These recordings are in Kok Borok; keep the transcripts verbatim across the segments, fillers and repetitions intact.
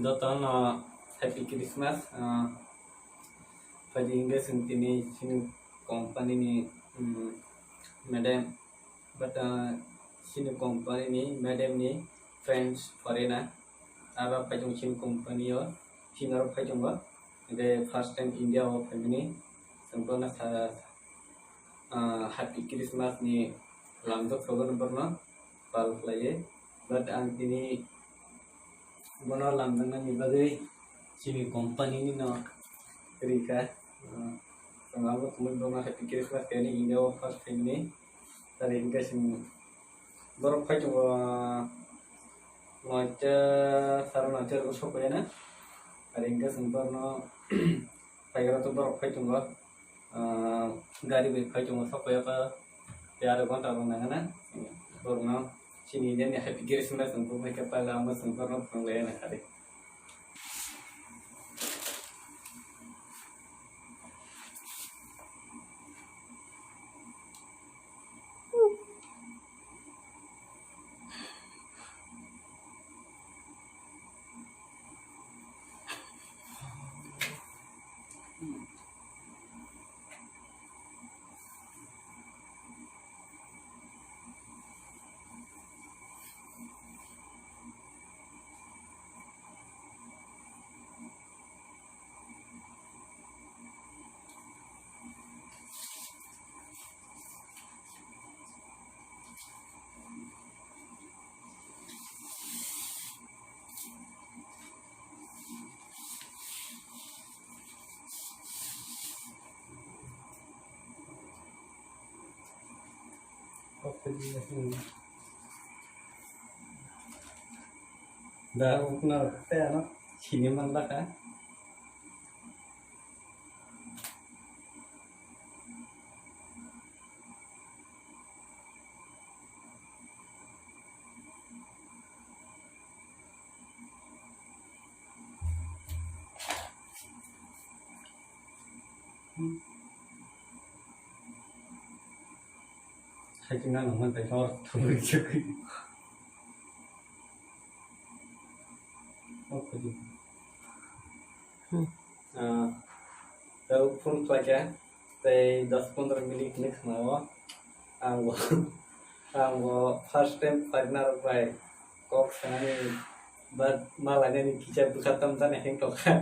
Jotono Happy Christmas. Ah, phaidi hwnkhe chwng tini chini company ni, mm, madam, but, ah, chini company ni madam ni friends foreigner. Aro phai tongo chini company o, chini aro phai tongo. Hwnkhe first time India o phaimani chwng bono sa, ah, Happy Christmas ni lamjak sogo no borno pal khlaiwi. But ang tini bono lamjaknani bagwi chini company ni no rikha. Ah, chwng abo tongwi bono Happy Christmas khe ni India o first time ni. Tari hwnkhe chwng borok phai tongo, ah, noita, sara noita rok sokphaiyana. Tari hwnkhe chwng borno Phaikhe to borok phai tongo, ah, gari bai phai tongo, sok phai kha, tei aro ghonta rok nangna, borokno chini nini Happy Christmas wng, bo bai khe paila amo chwng borokno phwrwng lai ya nang kha de. Da ukna tei ano sini man laka. Hai khe nang nang man tei hor thumui chukui. Ah, tei phone khlai khe tei dos pondro minute ni khna o ang bo, ang bo first time partner rok bai kok sanani ba malainani kisa bwkha tamjani heng tongkha.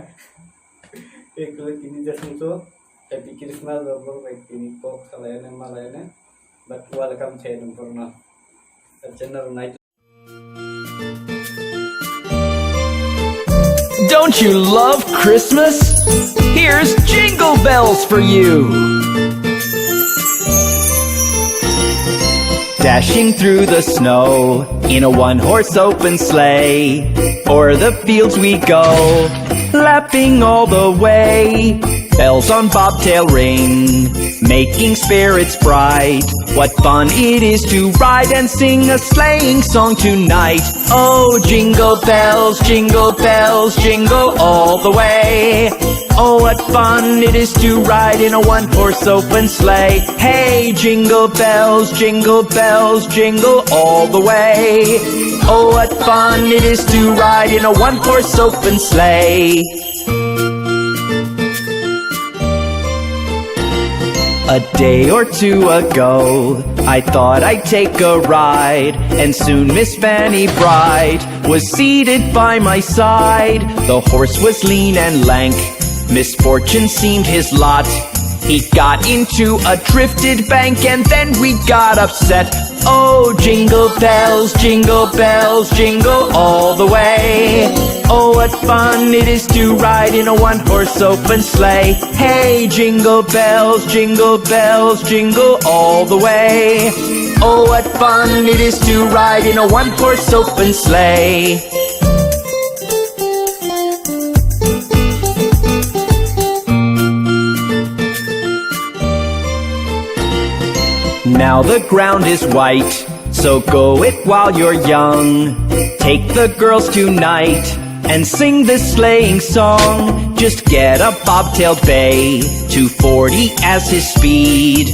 Ekle tini jasung to Happy Christmas ba borok bai tini kok salaina malaina, but welcome khe nang borno. Channel nai. Don't you love Christmas? Here's Jingle Bells for you. Dashing through the snow in a one-horse open sleigh. O'er the fields we go, laughing all the way. Bells on bobtail ring, making spirits bright. What fun it is to ride and sing a sleighing song tonight. Oh, jingle bells, jingle bells, jingle all the way. Oh, what fun it is to ride in a one-horse open sleigh. Hey, jingle bells, jingle bells, jingle all the way. Oh, what fun it is to ride in a one-horse open sleigh. A day or two ago, I thought I'd take a ride, and soon Miss Fanny Bright was seated by my side. The horse was lean and lank, misfortune seemed his lot. He got into a drifted bank, and then we got upset. Oh, jingle bells, jingle bells, jingle all the way. Oh, what fun it is to ride in a one-horse open sleigh. Hey, jingle bells, jingle bells, jingle all the way. Oh, what fun it is to ride in a one-horse open sleigh. Now the ground is white, so go it while you're young. Take the girls tonight, And sing this sleighing song. Just get a bobtail bay, two forty as his speed.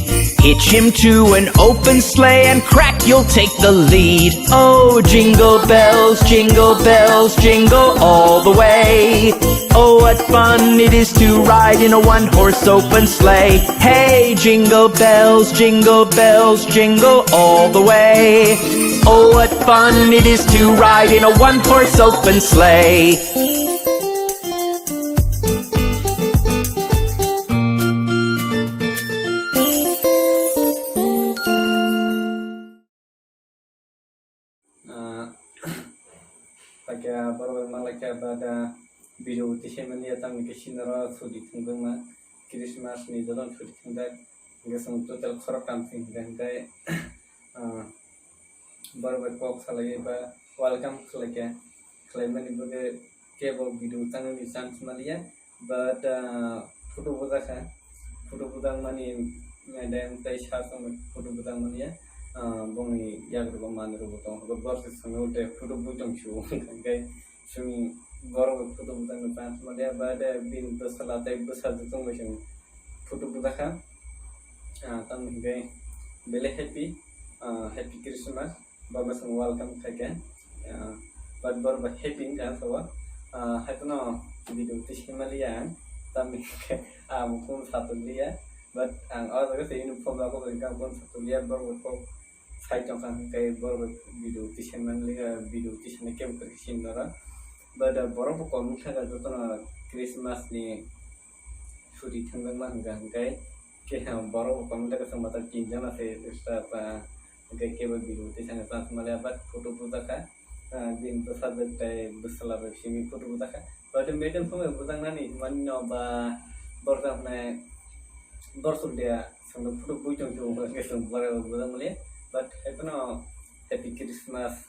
Hitch him to an open sleigh and crack, you'll take the lead. Oh, jingle bells, jingle bells, jingle all the way. Oh, what fun it is to ride in a one-horse open sleigh. Hey, jingle bells, jingle bells, jingle all the way. Oh, what fun it is to ride in a one-horse open sleigh. Ah, paikha borok bai malai kha ba da video twi sai mani ya, tamni khe sinaro sudi thwng bwkma Christmas ni jotono sudi thwng jak, hwnkhe chwng total khoroktham thwng hwnkhe, hwnkhe, ah, borok bai kok salai ba welcome khlai kha, khlai mani bagwi kebo video chanani chance maliya. But, ah, photo bujak kha, photo bujak mani madam tei sir tongwi photo bujak mani ya, ah, bongni yagrwgo manwi rwgo tongo, borok se swngo tei photo bui tong su, hwnkhe chwng borok bai photo bujak ni chance maliya, but, ah, bini bwsala tei bwsajwk tongwi chwng photo bujak kha, ah, tamni hwnkhe belai happy, ah, happy Christmas. Borok bai chwng welcome khaikha, ah, but borok bai happy wngkha sabo, ah, haiphano video twi sai maliya ang, tamni hwnkhe ang bo phone satokliya, but ang o jaga se uniform rok bo hwnkhe ang phone satokliya, borok bai kok sai tongkha hwnkhe borok bai video twi sai manliya, video twi sanai kebo kwrwi sini norok, but, ah, borok bo kom wngkha jotono Christmas ni sudi thangjakma hwnkha hwnkhe, khe borok bo kom wngkha khe chwng masa tinjon ase extra pa, hwnkhe kebo video twi sana chance maliya, but photo bujak kha, ah, bini bwsajwk tei bwsala bai simi photo bujak kha, but madam phone bai bujaknani hwnmani no ba borok hwnai borsuk dia chwngno photo bui tong tong hwnkhe chwng borok bai bujak maliya, but haiphano happy Christmas.